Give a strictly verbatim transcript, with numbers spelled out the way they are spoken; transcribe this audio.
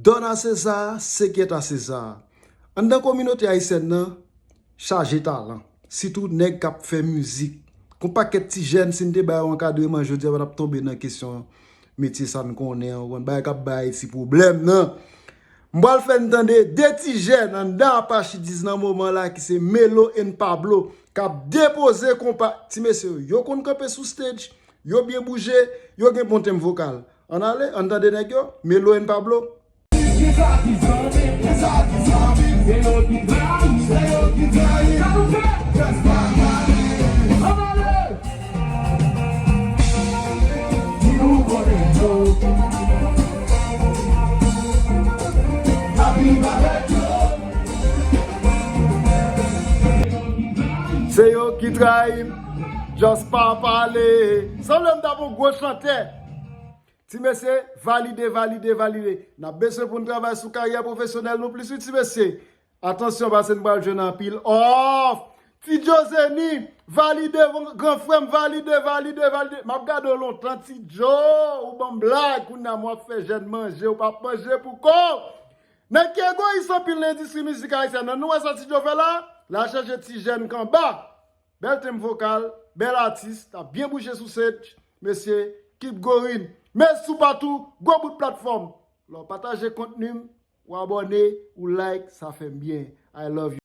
Donn a Seza se ki est a Seza. Anndan kominote ayisyèn nan, chaje talan. Sitou nèg k ap fè mizik. Gon pakèt ti jèn, si n te ba yo ankadreman jodi a, pa t ap tonbe nan kesyon metye sa n konnen an, ou konn bagay k ap bay Ayiti pwoblèm nan. M pral fè n tande de ti jèn anndan Apachidiz nan moman la ki se Melo and Pablo k ap depoze konpa. Ti mesye yo, yo konn kanpe sou stage, yo byen bouje, yo gen bon tenb vokal. Ann ale, ann tande nèg yo, Melo and Pablo. Se yo ki trayi m, just pa pale. Sanble m t ap yon gwo chantè. Ti mesye, valide, valide, valide. N ap bezwen pou n travay sou karyè pwofesyonèl nou plis, wi, ti mesye. Atansyon, paske n pral jwenn anpil òf. Ti Joe Zeni, valide, gran frè m, valide, valide, valide. M ap gade w lontan, Ti Joe, ou ban m blag. Kounye a, m w ap fè jèn manje, ou p ap manje pou kò w. Nèg ki egoyis anpil nan endistri mizik ayisyèn nan, nou wè sa Ti Joe fè la? L al chache ti jèn kanba. Bèl tenb vokal, bèl atis, t ap byen bouje sou stage. Mesye, keep going. Men sou patou, gwo bout platfòm. Lè w pataje kontni m, ou abòne, ou like, sa fè m byen. I love you.